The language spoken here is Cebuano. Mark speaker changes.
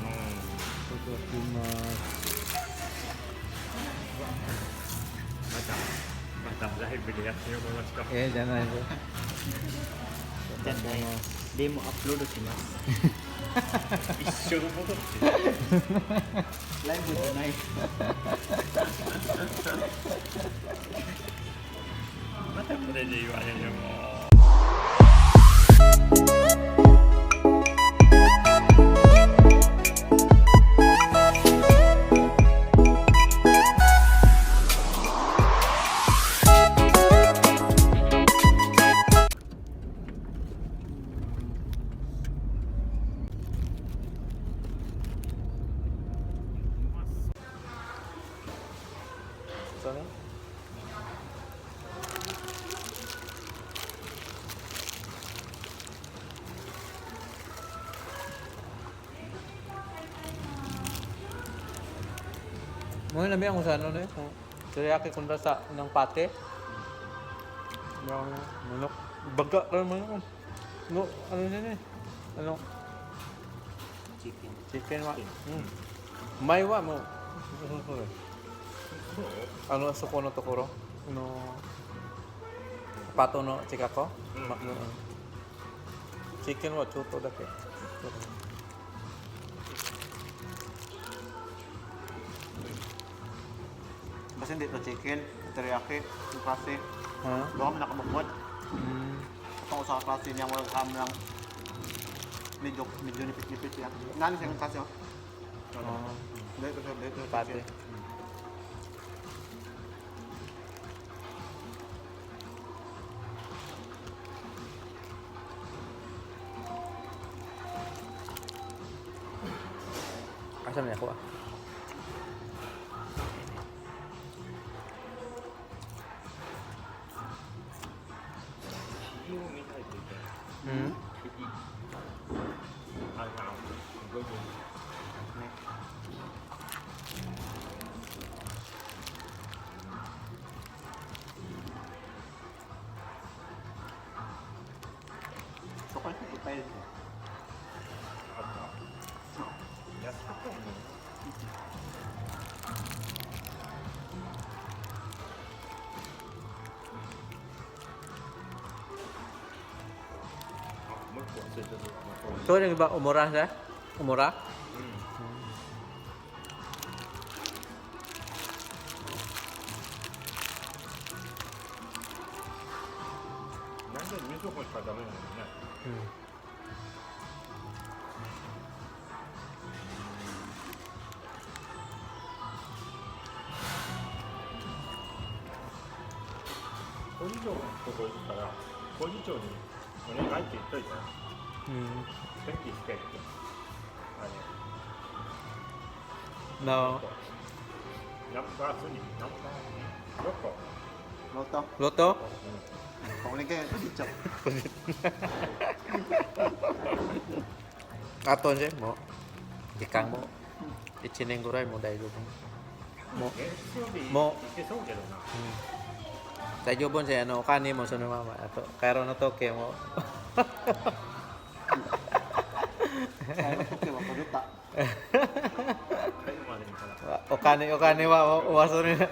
Speaker 1: いただきます。
Speaker 2: またまたライブでやってようますか。
Speaker 1: え、じゃないぞ。
Speaker 3: じゃない。でもアップロードします。
Speaker 2: 一生戻って
Speaker 3: ライブじゃない。
Speaker 2: またこれで言われるもう。
Speaker 1: そうね。Mo na ang sa ano na kung teriyaki kontra sa ng pate. Meron manok. Baga ka manok. No, ano na eh. Ano?
Speaker 3: Chicken.
Speaker 1: Chicken wa. 前はもう、あのそこのところのパートの近く、まチキンはちょっとだけ。
Speaker 3: Basta hindi ito chicken, teriyaki, yung klase.
Speaker 1: うん
Speaker 3: Doon kami nakabukod.
Speaker 1: うん
Speaker 3: Itong usa ka klase niya, walang ham lang. Medyo, medyo nipit-nipit siya. Nani siya yung klase, oh. Dito siya, dito siya.
Speaker 1: パテ。Asa man ako ah.
Speaker 2: キを見ないといけない。
Speaker 1: うん。
Speaker 2: キ。あの、五分。
Speaker 3: So, kung ipay niya.
Speaker 2: あった。安かったもんね。あ、もう一個忘れてた。
Speaker 1: So, yung iba, umura siya? Umura?
Speaker 2: うん。なんで味噌こしかダメなのね。
Speaker 1: うん。
Speaker 2: 工事長のとこ行くから、工事長にお願いって言っといたら、
Speaker 1: うん。
Speaker 2: 天気してって。あ
Speaker 1: No.
Speaker 2: の、ナンバースリー、ナンバー、ロコ。
Speaker 3: Loto.
Speaker 1: Loto?
Speaker 3: Pauling kayo, dito.
Speaker 1: Ato siya mo. Ikang mo. 1年ぐらいも大丈夫。も
Speaker 2: 月曜日
Speaker 1: も
Speaker 2: 行けそうけどな。
Speaker 1: 大丈夫siya ano kani mo sa mama ato karon na to kay mo.
Speaker 3: Kaya okay, makaruta.
Speaker 2: 帰るまでにかな。
Speaker 1: お金お金はお忘れな。